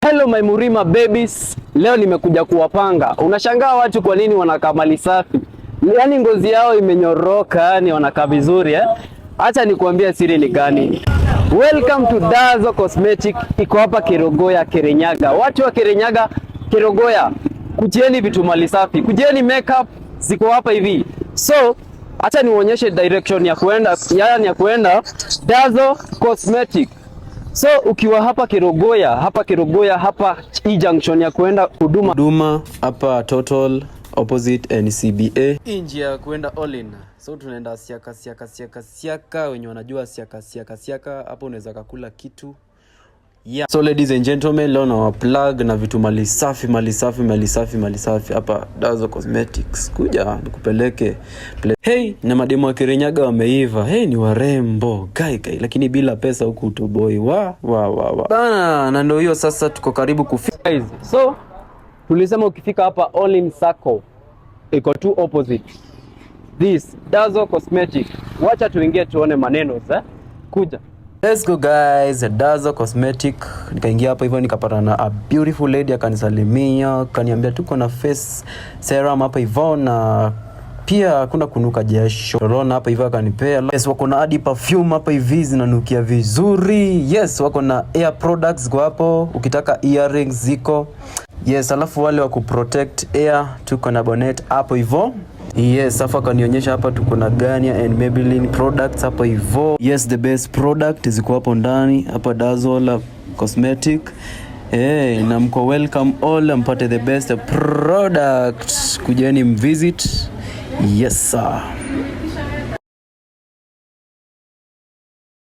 Hello my Murima babies, leo nimekuja kuwapanga. Unashangaa watu kwa nini wanakaa mali safi, yaani ngozi yao imenyoroka, yani wanakaa vizuri, eh? Acha nikuambie siri ni gani. Welcome to Dazo Cosmetic, iko hapa Kerogoya, Kirinyaga. Watu wa Kirinyaga, Kerogoya, kujieni vitu mali safi, kujieni makeup ziko hapa hivi. So acha niuonyeshe direction ya kuenda, yaani ya kuenda Dazo Cosmetic. So ukiwa hapa Kerogoya, hapa Kerogoya, hapa hii junction ya kuenda Huduma Huduma hapa, Total opposite NCBA. Hii njia ya kuenda All In. So tunaenda Siaka, Siaka, Siaka, Siaka. Wenye wanajua Siaka, Siaka, Siaka, hapo unaweza kakula kitu. Yeah. So ladies and gentlemen, leo na plug na vitu mali safi, mali safi, mali safi, mali safi hapa Dazo Cosmetics. Kuja nikupeleke. Hey, na mademu wa Kirinyaga wameiva. Hey, ni warembo. Kai kai, lakini bila pesa huku utoboi. Wa wa wa wa. Bana, na ndio hiyo sasa tuko karibu kufika. Guys. So tulisema ukifika hapa All In Sacco iko tu opposite this Dazo Cosmetic. Wacha tuingie tuone maneno, eh? Kuja. Let's go guys, Dazo Cosmetic. Nikaingia hapo hivyo nikapata na a beautiful lady, akanisalimia, akaniambia tuko na face serum hapa hivyo na pia hakuna kunuka jasho. Roll-on hapa hivyo akanipea. Yes, wako na hadi perfume hapa hivi zinanukia vizuri. Yes, wako na hair products kwa hapo, ukitaka earrings ziko. Yes, alafu wale wa kuprotect hair tuko na bonnet hapo hivyo. Yes, afa akanionyesha hapa tuko na Garnier and Maybelline products hapo hivyo. Yes, the best product ziko hapo ndani hapa Dazzle Cosmetic. Eh, na mko welcome all mpate the best product. Kujeni mvisit. Yes sir.